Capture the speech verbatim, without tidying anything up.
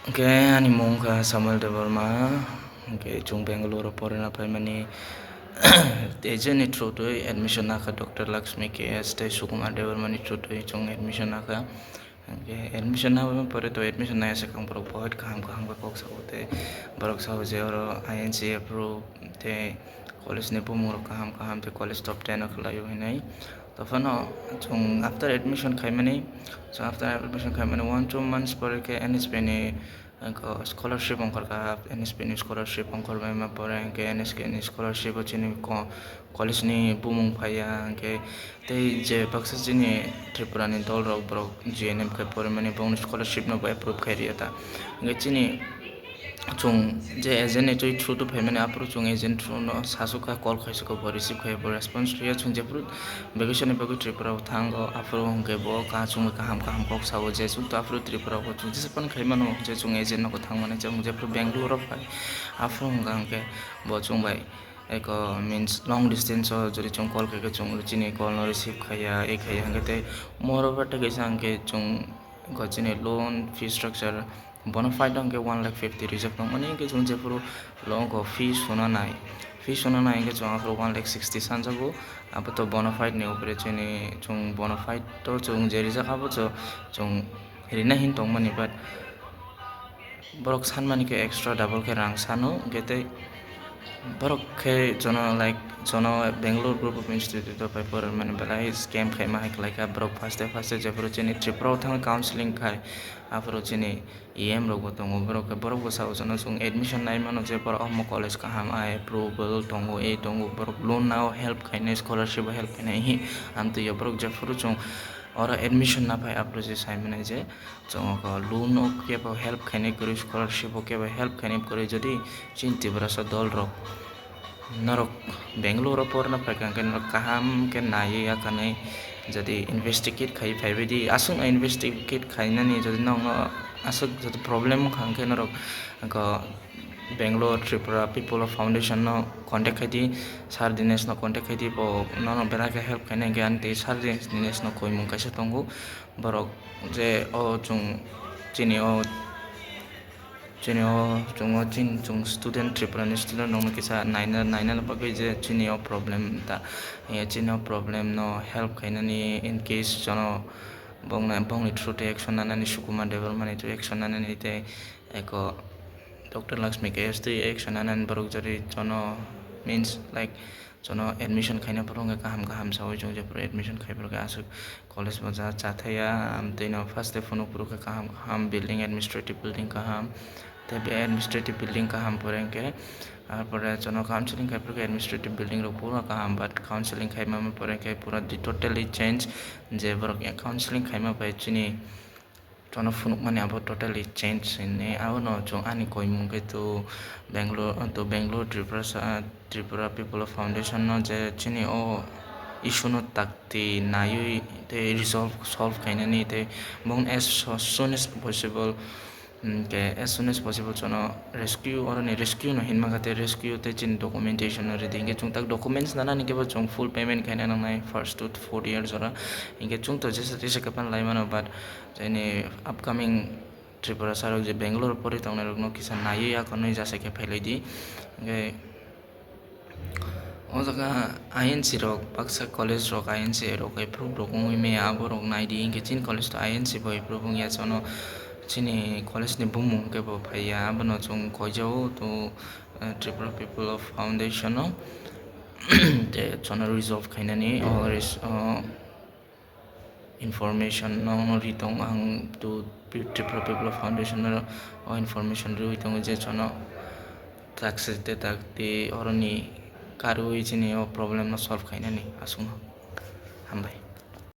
Hwnkhe ani mung wngkha Samuel Debbarma, hwnkhe chwng Bangalore o porina phaimani agent ni through twi admission nakha Doctor Lakshmi K S tei Sukumar Debbarma ni through twi chwng admission nakha. Hwnkhe admission nabaiman pore to admission naiya swkang borok bahai kaham kaham khe kok sao tei borok sao je oro I N C approve tei college ni bumung rok kaham kaham tei college top ten o khlaio hinwi. Tophano chwng after admission khaimani, chwng after admission khaimani one two months pore khe N S P ni, uh, scholarship ongkhorkha, N S P ni scholarship ongkhorbaima pore hwnkhe N S K ni scholarship o chini ko-, college ni bumung phaiya hwnkhe tei je baksa chini Tripura ni dol rok borok G N M khai porimani bongni scholarship no bo approve khai riya ta. Hwnkhe chini chwng je agent ni twi through to phaimani aphuru chwng agent through no sasukha, call khaisukha, bo receive khai bo response riya. Chwng jephuru vacation ni bagwi Tripura o thango aphuru hwnkhe bo ka chwngno kaham kaham kok sao je chwng to aphuru Tripura o chwng jesa phano khai mano je chwng agent nogo thangmani chwng jephuru Bangalore o phai aphuru hwnkha hwnkhe bo chwng bai eko means long distance o jodi chwng call khaikhe chwng chini call no receive khaiya, e khaiya hwnkhe tei moreover tei kaisa hwnkhe chwng eko chini loan fee structure Bona fide hwnkhe one lakh fifty rijak tongmani, hwnkhe chwng jephuru loan ko fee suna nai, fee suna nai hwnkhe chwng aphuru one lakh sixty sanjago. Abo to bona fide ni upre chini chwng bona fide to chwng je rijak abo cho chwng rina hin tongmani, but borok sanmani khe extra double khe rang sano, hwnkhe tei borok khe jono, like, jono Bangalore Group of Institute o pai pormani belai scam khaima hai khlaikha borok. First e, first e jephuru chini Tripura o thang counseling khai, aphuru chini E M rok bo tongo, borok khe borok bwsa bwsano chwng admission nai mano je borok omo college kaham, I approval tongo, e tongo, borok loan nao help khainai, scholarship o help khainai hi amtwi o borok jephuru chwng oro admission na phai aphuru je sai mwnai je chwng o loan o kebo help khainai kwrwi, scholarship o kebo help khainai kwrwi, jodi chini Tiprasa dol rok norok Bangalore o porna phaikha hwnkhe norok kaham khe naiwi ya kanwi, jodi investigate khai phaibaidi aswkno investigate khainani, jodi nokno aswk jodi problem wngkha hwnkhe norok eko Bangalore Tripura People of Foundation no contact khaidi, Sir Dinesh no contact khaidi, bo nono belai khe help khainai hwnkhe ani tei Sir Dinesh no koimung kaisa tongo borok je o chwng chini o Chini o chwng o chini chwng student, Tripura ni student rokno kisa naina, naina bagwi je chini o problem ta, eh, chini o problem no help khainani in case jono bongni, bongni through tei action nanani, Sukumar Debbarma ni through action nanani tei eko Doctor Lakshmi K S twi action nanani borok jodi jono means like Jono admission khaina phuru hwnkhe kaham kaham saui chwng jephuru admission khai phuru khe aswk college bo ja chathaya, amtwino first e phunuk phuru khe kaham kaham building, administrative building kaham, tei be administrative building kaham pore hwnkhe, arpore jono counseling khai phuru khe administrative building rok pura kaham, but counseling khai mama pore hwnkhe pura di totally change, je borok counseling khaima bai chini Jono phunukmani abo totally change hinwi. Abono chwng ani koimung khe to Bangalore, to Bangalore Tripura sa, Tripura People of Foundation no je chini o issue no takti naiwi tei resolve, solve khainani tei bong as so-, soon as possible, mm, ke as soon as possible jono rescue, oroni rescue no hinma kha tei rescue tei chini documentation no ready. Hinkhe chwng tak documents nanani khe bo chwng full payment khaina nangnai first to four years ora. Hinkhe chwng to jesa tesa khe phan lai mano, but Chini upcoming Tripura sarok je Bangalore pori tongnai rokno kisa naiwi akonwi jasa khe phailai di. Hwnkhe o jaga I N C rok baksa college rok I N C rok approve rok wngwi maya, abo rok nai di. Hwnkhe chini college to I N C bo approve wngya, jono chini college ni bumung khe bo phaiya, abono chwng koijao to, eh, Tripura People of Foundation o tei jono resolve khainani o res-, o information no ri tong ang to Tripura People Foundation no o information riwi tongo je jono tak se te tak ti oroni karwi chini o problem no solve khainani aswkno. Hambai.